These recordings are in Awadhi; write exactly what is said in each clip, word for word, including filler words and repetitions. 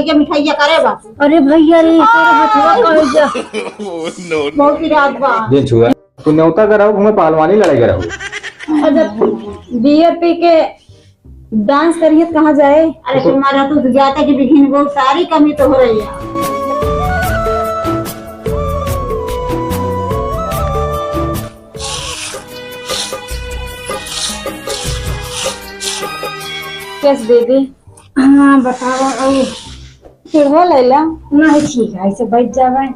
के मिठाइया करे बाबू। अरे भैया रे, तोरे हथवा कहे जा। बहुत ही रात बा। दिन छुआ। तू न्योता कराऊ, हमें पहलवानी लड़ाई कराऊ। और जब बियर पी के डांस करिए तो कहाँ जाए? अरे तुम्हारा तो जाता कि बिघिन बहुत सारी कमी तो हो रही है। कैसे दे दे? हाँ, बताओ, और चिढ़ो लैला? नहीं, ठीक है, ऐसे बैठ जावे।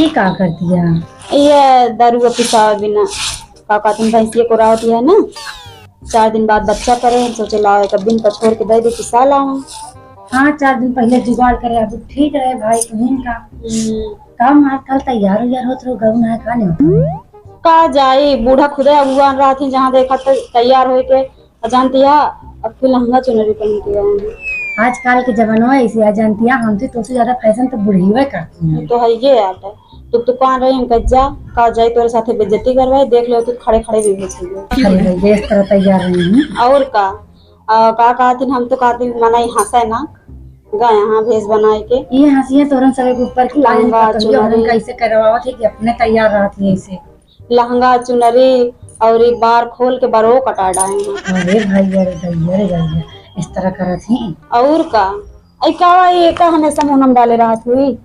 ये का कर दिया? ये दारू पिसावे बिना, का कहते हैं, भैंसिया को रावत है ना, चार दिन बाद बच्चा करे, हम सोचे लाओ एक दिन पर छोड़ के दे दे, पिसा लाओ। हाँ, चार दिन पहले जुगाड़ करे, अब ठीक रहे भाई, तुहिन का। हम्म। काम आजकल तैयार उयार होत रहो, गऊ ना है, का नहीं होता? का जाई, बूढ़ा खुदे अगुआन रहत ही, जहाँ देखा तो तैयार होके। और जानती है, अब की लहंगा चुनरी पहन के आए हैं। आजकल के जमाना ऐसे है, जानती है, हम तो, तो से ज्यादा फैशन तो बुढ़ियो करती हैं। तो है ये यार, तू दुकान रही, हम कह जा, का जाई तोरे साथे बेइज्जती करवाई, देख ले तू खड़े खड़े भी बेच लियो। अरे भाई, इस तरह तैयार रही हूँ। और का? आ, का कहती, हम तो कहती, मना ही हंसे ना, गए यहाँ भेष बनाए के। ये हंसी है तोरन सब एक ऊपर की लहंगा, कहियो हम चुनरी। कैसे करवावत है कि अपने तैयार रहती है इसे। लहंगा, चुनरी और ई बार खोल के बारो कटा डाए हैं। अरे भाई, अरे भैया, अरे भैया, इस तरह करत ही। और का? आई का, ये का हमेशा मुंह में डाले रहत हुई?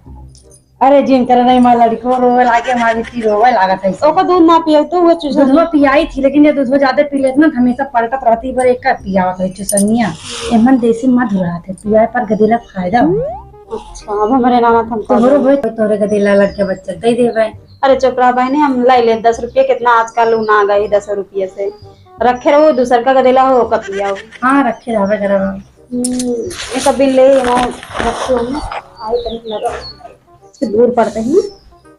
अरे जिन तरह नहीं, माँ लड़को रोवे लागे, हमारी बिट्टी रोवे लागत है। ओका दूध ना पियो तो वो चूसा दूधवा पियाई थी, लेकिन ये दूधवा ज्यादा पी लेत ना, तो हमेशा पलटत रहती, पर एक का पियावत है चुसनिया। एमन देसी मधु रहत है, पियाए पर गदेला फायदा हो। अच्छा, अब हमारे नाना थम तोहरो होए, तोहरे गदेला लड़के बच्चा दे देवे। अरे चुप रहा बहनी, हम लाई ले दस रुपये, कितना आजकल उ ना गई दस रुपये से। रखे रहो, दूसर का गदेला हो, ओका पियाओ। हाँ, रखे रहबे करब। हम्म, ये सब बिल ले, हम रखते हो ना, आए तनिक लगा। से दूर पड़ते हैं।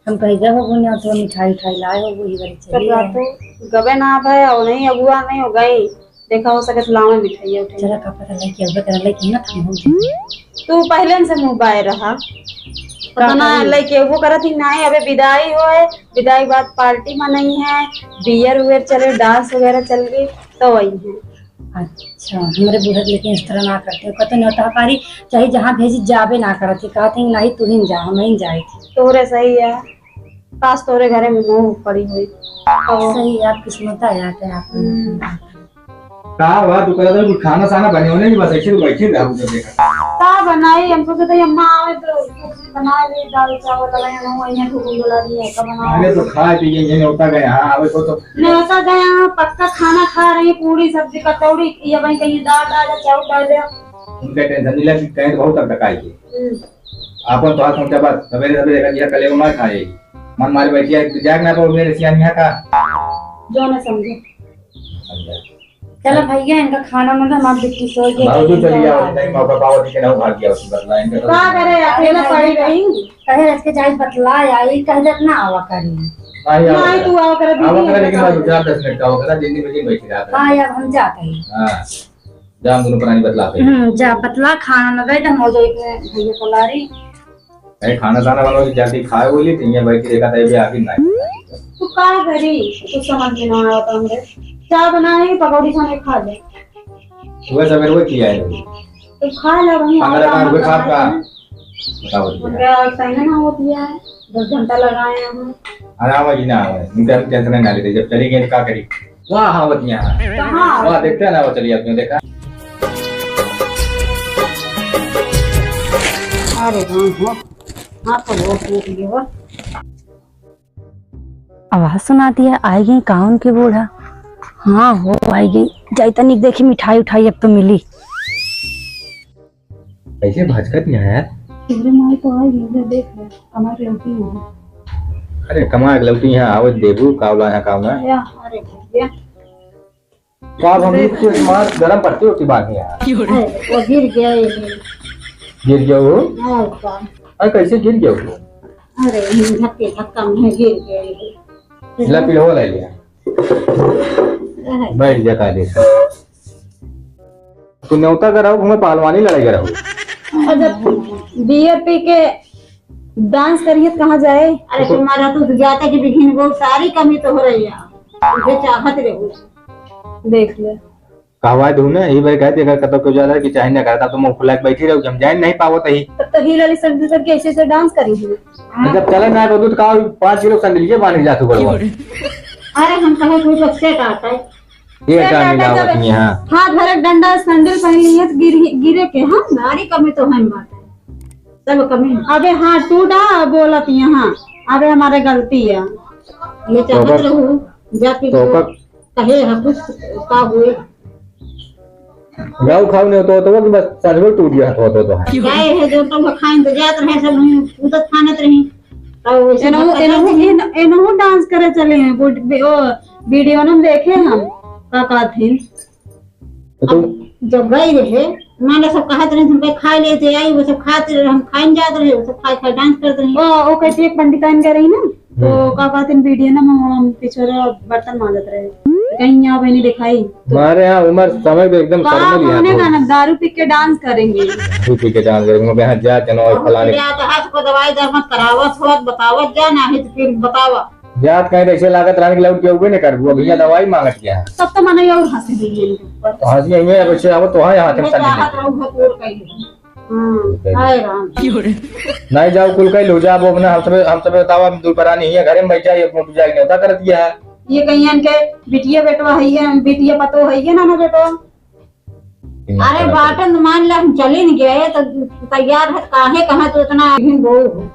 हम कहीं गए हो, बुनिया तो मिठाई उठाई लाए हो, वही वाली चली चुप रहा है। तू, गबे ना भाई, और नहीं अगुआ नहीं हो गई। देखा हो सके तो लावे मिठाई उठाई। चला का पता लइके अबे करा लइके ना हम हो जाए। तू पहले से मुंह बाय रहा। का पता ना करी? लइके वो करत ही ना है, अबे विदाई होए, विदाई बाद पार्टी में नहीं है, बियर उयर चले, डांस वगैरह चल गई, तो वही है। अच्छा, हमरे बूढ़ा लेकिन इस तरह ना करते, कहते न्योता हकारी, चाहे जहाँ भेजी जाबे ना करत ही, कहते हैं, "नहीं, तू ही जा, हम ही जाए।" तोरे सही है, काश तोरे घरे में मोह पड़ी हुई। सही है, आप किस्मत आ जाते हैं आप। हम्म। का हुआ? तू कहत रहे कुछ खाना साना बने होने की, बस ऐसे तो बैठे रहो उधर देखा। का बनाई? हम सोचे थे अम्मा आवे तो कुछ बना ले, दाल चावल लगाए ना, वही है, ठुकुन बोला दिए, का बनाओ? अरे तो खाए पिए ये होता गया, हाँ, आवे को तो। नहीं होता गया, पक्का खाना खा रही, पूरी सब्जी कचौड़ी, ये बन के ये दाल डाल दे, चावल डाल दे। उनका टेंशन नहीं लगी, कहीं तो बहुत तक तकाई के। हम्म। आपन तो हाथ सोचा बस, सवेरे सवेरे का दिया कले को ना खाए। मन मारे बैठिया, जाग ना पाओ मेरे सियानिया का। जो ना समझे। समझा। चलो भैया, इनका खाना ना दे, हमार बिट्टी सो गई। बाबू, तू चली जाओ, नहीं मौका पाओ, ठीक है ना, भाग गया उसकी बतला, इनका तो का करे, अकेला पड़ी रही। कहे रच के जाई बतला आई, कहे जब ना आवा करी। नहीं, आवा नहीं, करा। तू आवा करा, आवा दीदी, करा, लेकिन आवा बस करा। चार दस मिनट का आवा करा, जिंदगी में बैठी रहा करा। हाँ, अब हम जाते हैं। हाँ, जा हम दोनों प्राणी बतलाते हैं। हम्म, जा बतला, खाना ना दे, तो हम हो जाए इतने भैया को लारी। ए, खाना साना बनाओ, जाके खाए बोली, तो यहाँ बैठ के देखा था, ये भी आखिर नहीं। तू का करी? कुछ समझ में ना आवत हमरे। चाय बनाए, पकौड़ी छाने खा ले। सुबह सवेरे वो किया है। तो खा ले वहीं, पंद्रह आराम पाँच रुपये से खाब का? खाए। बताओ भैया। उनका टाइम ना होती है, दस घंटा लगाए हैं। अरे आवा जी ना आवा, उनका हम टेंशन ना लेते, जब चली गई तो का करी? वाह, हाँ, बतिया। कहाँ? वाह, देखते हैं ना, वो चलिए, आपने देखा। अरे, हाँ, हाँ। हाँ, तो वो सुन लिए वो। आवाज सुना दिया, आई गई काउन के बूढ़ा। हाँ हो, आई गई। जाई तनिक देखी, मिठाई उठाई अब तो मिली। कैसे भचकत यहाँ यार? तेरे माई तो आई गई, देख ले, हमारे लौटी है। अरे कमा के लौटी यहाँ, आवे देबू, कावला यहाँ कावला। या, अरे भैया। का अब हम इससे मार गरम पड़ती होती बात है यार। अरे, वो गिर गया ये। गिर गया वो? हाँ, का। अरे कैसे गिर गया वो? अरे, धक्के धक्का में गिर गया ये। ला पिलहो ला लिया। अरे। बैठ जा काले। तू न्योता कराओ, हमें पहलवानी लड़ाई कराओ। और जब बियर पी के डांस करिए तो कहाँ जाए? अरे तो तुम्हारा तो जाता कि बिघिन बहुत सारी कमी तो हो रही है, तुझे चाहत रहे। देख ले, कहवाए दू ना, ई बार कहते अगर कतौ केहू ज्यादा कि चाहे ना करता तो मुंह फुला के बैठी रहो कि हम जाए नहीं पावत ही। तब तो हील वाली संडल करके ऐसे ऐसे डांस करी हुई। जब चले ना तो दूध का पाँच किलो संडलिए बांध के जातू बड़वा। अरे हम कहे कोई बच्चे का आता है। ये सेट का आटा मिलावत जब नहीं है? हाथ भर एक डंडा संडल पहन लिए तो गिर, गिरे के हम। नारी कमी तो हम बात है। सब कमी। अबे हाँ, टूटा बोलत यहाँ। अबे हमारे गलती है। ये तो चाहत ओकर रहू, जाति तो ओकर कहे है कुछ का हुए। गाँव खाओ नहीं होता, तो वो कि बस संडल टूट गया होता, तो है। जाए है जो तो वो खाइन तो जात रहे, सब हम कूदत फानत रही। तो वैसे एनहु, पता एनहु, नहीं। एन-, एनहु डांस करे चले हैं, वो, वो वीडियो में देखे हम, का कहथिन। तो अब जब गई रहे, माने सब कहत रहे, "तुम पे खाए लेते आई, वो सब खाते रहे, हम खाइन जात रहे, वो सब खाए खाए डांस करत रहे।" ओ, ओ कहती एक पंडिताइन गए रही ना, तो हम्म। का कहते हैं, वीडियो ना में हम पिछोरे बर्तन मांजत रहे, तो कहीं यहाँ बहनी दिखाई। तो मारे यहाँ उम्र समय पे एकदम का शर्मा लिया होने तो। का ना, दारू पी के डांस करेंगे। दारू पी के डांस करेंगे, मैं यहाँ जा, चलो, और और फलाने। फिर या तो हाथ को दवाई दर मत करावत होत, बतावत जा, ना ही तो फिर बतावा। जात कहीं तो ऐसे लागत रहने के लौट के उबे नहीं करबू, अभी यहाँ दवाई मांगत क्या है? तब तो मने और हंसी दी है इनके ऊपर। तो हंसी यहीं है, अब इससे अब तो हाँ यहाँ ये तक चाहत रहू है तोर कहीं। हम्म, ठीक है। हाय राम। नहीं जाओ, कुल कहीं लो जा, वो अपना हम सब, हम सब बताओ, हम दूर परानी है, घरे में बैठ जाइए, अपना पूजा की न्योता कर दिया है। ये कहीं इनके बिटिया बेटवा है, ये बिटिया पतो है, ये ना ना बेटवा। अरे बाटन मान ले, हम चली न गए तो तैयार है, काहे कहाँ तो इतना हिन बहू हो।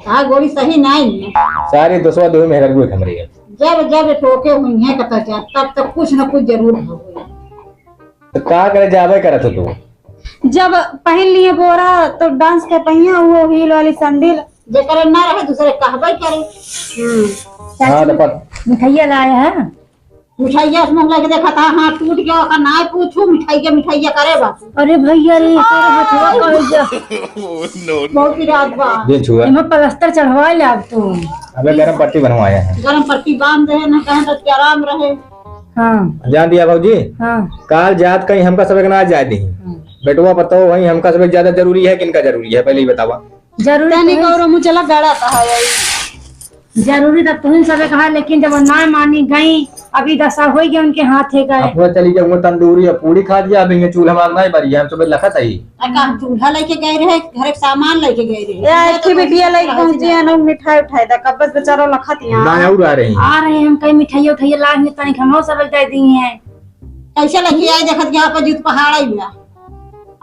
हाँ, गोरी सही नहीं है। सारी दोसवा दो मेहरा गुए खमरी है। जब, जब टोके हुई हैं कता जा, तब तक कुछ न कुछ जरूर हो। तो का करे जाबे करत हो तू? जब पहन लिए बोरा तो डांस के पहिया, वो हील वाली संडील। जेकरे ना रहे, दूसरे कहबे करे। हम्म। हाँ, तो पर मिठाइया लाए हैं। मिठाइया से मुंह लगे देखा था, हाँ, टूट गया, ओका ना पूछू, मिठाइया, मिठाइया करे बापू। अरे भैया रे, तोरे हथवा कर जा। बहुत ही रात बा। दे छुआ। एमे प्लास्टर चढ़वा ले अब तू। अबे गरम पट्टी बनवाया है। गरम पट्टी बांध दे, ना कहें तो आराम रहे। हाँ। जान दिया भौजी? हाँ। काल जात कहीं हमका सबके ना जाए दी। हाँ। बेटवा बताओ भाई, हमका सबके ज्यादा जरूरी है कि इनका जरूरी है, पहले ही बतावा। जरूरी तनी तो कौरो मुँह चला गड़ा कहा है। जरूरी तो तुम सबे कहा, लेकिन जब वो ना मानी गई, अभी दशा होई गई उनके हाथे का। अपना चली जाऊंगा तंदूरी, अब पूरी खा दिया, अभी ये चूल्हा मारना ही बरी है, हम सुबह लखत है ही। आ का हम चूल्हा लेके गए रहे, घर के सामान लेके गए रहे। या एक ही बिटिया लेके पहुंची है ना, मिठाई उठाई दा, कब बस बेचारो लखत यहाँ। ना और आ रही हैं। आ रहे हैं, हम कहीं मिठाई उठाई लाए हुए, तनिक हमहू सब दे दी हैं। कैसे लेके आए, देखत यहाँ पर जूत पहाड़ा ही मिला।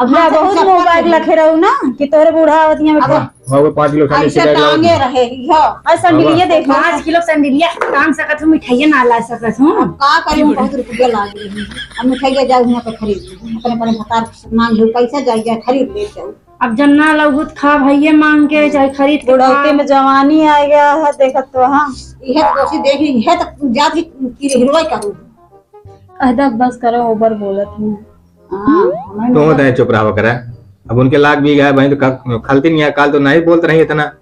अब जा, हम बहुत सब मोबाइल लखे रहू ना कि तोहरे बूढ़ा आवत यहाँ अब बैठा। हाँ, वो पाँच किलो खाली ऐसे सिगरेट लाओ। टांगे रहे, यो। और संडिलिया अब देखो। पाँच किलो संडिलिया टांग सकत हूँ, मिठाइया ना ला सकत हूँ। अब का करी, हम बहुत रुपया लाग रही है। अब मिठाइया जाओ यहाँ पे खरीद ली। अपने, अपने भतार मांग लो, पैसा जाए, जाए खरीद ले जाओ। अब जन्ना लघुत खा भैया मांग के, चाहे खरीद के बुढ़ौती खा। में जवानी आ गया है, देखत तो हाँ। यह तो कोसी देखी, यह तो जात की, की हिरवाई करूँ। अहदा बस करो, ओवर बोलत हूँ। हाँ, हमें तो मतलब होता है, चुप रहा करा। अब उनके लाग भी गया, वहीं तो का-, खलती नहीं है, काल तो नहीं बोलत रही इतना।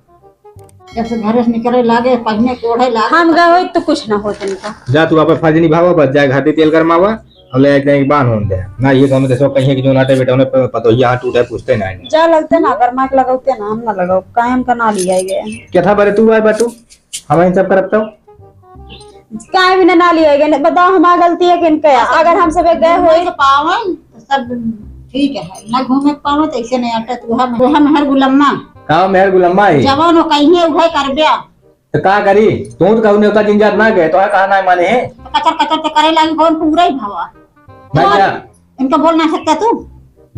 जब से घर से निकले लागे, पहने के ओढ़े लागे। हम गए होई तो कुछ ना होत इनका। जा तू अपन फर्ज निभावा, बस जा घर दी तेल गरमावा और ले आके बांध होन दे। ना ये तो हमें देखो कहीं कि जो नाटे बेटा उन्हें प-, पतोहिया हाथ टूटे पूछते ना है। जा लगते ना, गरमा के लगौते ना, हम ना लगाओ, कायम का ना लिया गया। क्या था बरे तू आए बाटू? हम इन सब करब तो? काहे बिना ना लिया गए? बताओ, हमार गलती है कि इनके? अगर हम सब गए होई तो पावन, तो सब ठीक है, ना घूमे के पावन, तो ऐसे नहीं आटा, तू हम, तू हम हर गुलम्मा। का मेहर गुलम्मा है? जवान हो कहीं है, उहे करब्या। तो का करी? तू तो कहू नेवता जिन जात ना गए, तो कहा ना माने है? तो कचर कचर तो करे लागी, कौन पूरा ही भवा? भाई जा। इनका बोल ना सकता तू?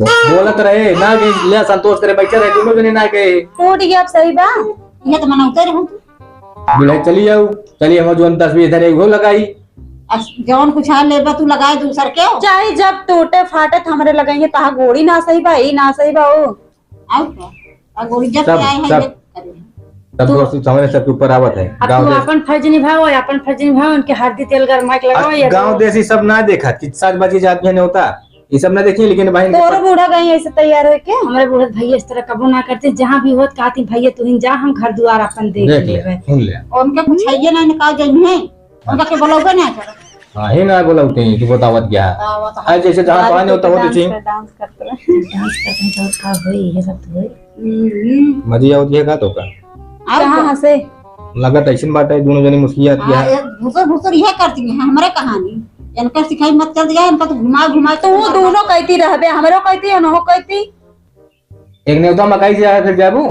बोलत रहे, ना गई, ले संतोष करे, बैठे रहे, दोनों जने ना गए। टूट गया, अब सही बा। ये तो मनाते रहू तू। बोले, "चली जाऊ, चली, हम जौन तस्वीर धरे, वो लगाई।" अस-, जौन कुछ हाल लेबा, तू लगाए दूसर के हो। चाहे जब टूटे फाटे, तो हमरे लगाइए, तहा गोड़ी ना सही बा, ई ना सही बा, ओ। आउ का? आ गोरी जब सब, से आए हैं, सब, ये करे। सब तू दोस्त सामने सबके ऊपर आवत है। अब गाँव तू देश अपन फर्ज निभाओ, अपन फर्ज निभाओ, उनके हरदी तेल गरमा के लगाओ, अब या गाँव तो देश ही सब ना देखा कि सात बजे जात में होता, ये सब ना देखिए, लेकिन भाई तोर बूढ़ा गई ऐसे तैयार होके? हमरे बूढ़ा भैया इस तरह कबो ना करते, जहाँ भी होत कहती, "भैया तू ही जा, हम घर दुआर अपन देख देख ले, लेबे।" सुन ले। और उनके कुछ है ये ना, निकाल जाइए, उनका के बोलौबे ना करत। हाँ, ही ना बोलौते हैं, तू बतावत क्या है? बतावत है। आज जैसे जहाँ बाहर तो आने होता हो तो डांस चीन। कर, डांस करते रहे। डांस करते हैं तो का होई, ये सब तो होई। हम्म। मजे आवत है का तो का? आओ कहाँ तो। हंसे? लगत ऐसन बात है, दोनों जने मुस्कियात हाँ, किया। ये घुसर घुसर यह करती है, हमारे कहानी। इनका सिखाई मत चल दिया, इनका तो घुमा घुमा तो वो दोनों कहती रहबे, हमरो कहती, अनहो कहती। एक नेवता मकाई से आया, फिर जाबू?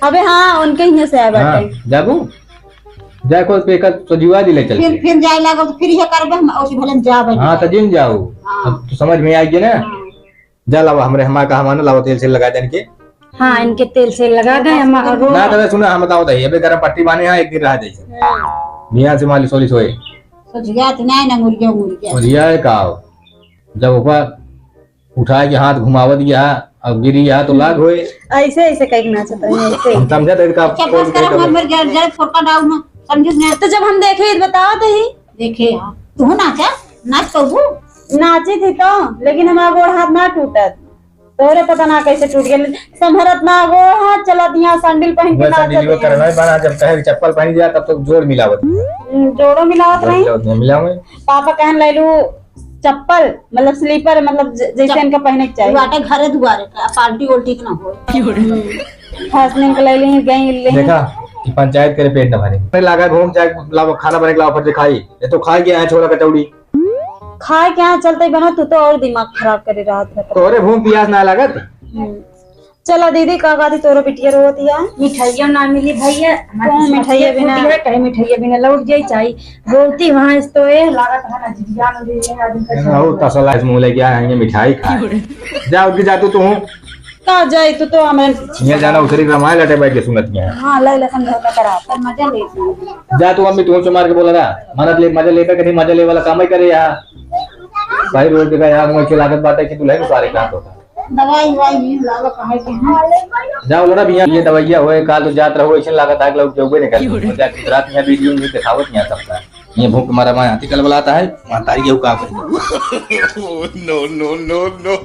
अबे हाँ, उनके हियाँ से आया हाँ, बाटे। जाबू? जा को पे का सजुआ दिले चल फिर, के। फिर जाए लागो तो फिर ये करबे हम, ओसी भले हम जाबे हाँ, नहीं। तो जिन जाओ। हाँ। अब तो समझ में आई गया ना? हाँ। जा लावा हमरे, हमार का हमार ना लावा तेल सेल लगा देन के। हाँ, इनके तेल सेल लगा दे, हमार रो- ना, तो सुना, हम बताओ तो, अबे गरम पट्टी बाने हाँ, एक दिन रह जाइए। हाँ। मियाँ से मालिश वालिश होए। सजुआ तो नहीं ना, मुर्गिया, मुर्गिया। सजुआ है का हो? जब ऊपर उठाए के हाथ घुमावत गया, अब गिरी गया तो लाग होए। ऐसे, ऐसे कहीं नाचत रहे, ऐसे। हम समझत है का अच्छा, बोल बस के करो, एकदम। मर, मर गया, जरा फोटका डाल ना, समझिस ना। तो जब हम देखे, तो बताओ तो ही। देखे, तू नाचा, नाच कबू। नाची थी तो, लेकिन हमारा गोड़ हाथ ना टूटत। तोरे पता ना कैसे टूट गया, संभरत ना गोड़ हाथ चलत यहाँ सैंडल पहन के वह नाचत सैंडल वो है। करना ही बना, जब कहे कि चप्पल पहन गया, तब तो जोड़ मिलावत है। हम्म, जोड़ो मिलावत जोड़ रही। मिलावत है, मिलावे। पापा कहन लैलू चप्पल, मतलब स्लीपर, मतलब ज-, जैसे चप-, इनका पहने के चाहिए। बाटे घरे दुआरे का, पार्टी उल्टी के ना हो। हम्म। फैसलिन के लैली, गई ले। देखा, ये पंचायत करे पेट न भरे। नहीं लागा, घूम जाए, लाओ, खाना बने के लाओ, फट से खाई। ये तो खाए गया है छोला कचौड़ी। खाए के यहाँ चलते बना, तू तो और दिमाग खराब करे रहत है। तोरे भूख पियास ना लागत? हम्म। चला दीदी, का कहती तोरो बिटिया रोवत है? मिठाइया ना मिली भैया, हमार कौन किस्मत मिठाइया ये बिना? फूटी है, कहीं मिठाइया बिना लौट जाई चाही। बोलती वहाँ इस तो ए लागत है ना, जिज्ञान हो रही है, आज इनका ना, वो तसला इस मुँह लेके आए हैं, ये मिठाई खाए। जा, उठ के जा तू, तू हूँ। का जाई तू तो हमरे ये जाना उतरी रामायण लटे बैठ के सुनत है। हाँ, ले लेकिन घर का करा, पर मजा ले। जा तू अम्मी, तू चुमार के बोला रहा, मदद ले, मजा लेबे कहीं, मजा ले वाला काम ही करे यहाँ। भाई रोज देखा यहाँ मुँह के लागत बात है कि दुल्हन उतारे का तो। दवाई, दवाई नहीं लावा, कहाँ के हैं? जाओ लड़ा भैया, ये दवाइया होए, काल तो जात रहो, ऐसे लागत आग लग जाओगे निकल। जाके रात में वीडियो में दिखावत नहीं आ सकता। ये भूख मारा माँ आती कल बुलाता है, माँ तारी के का करे। No, no, no, no।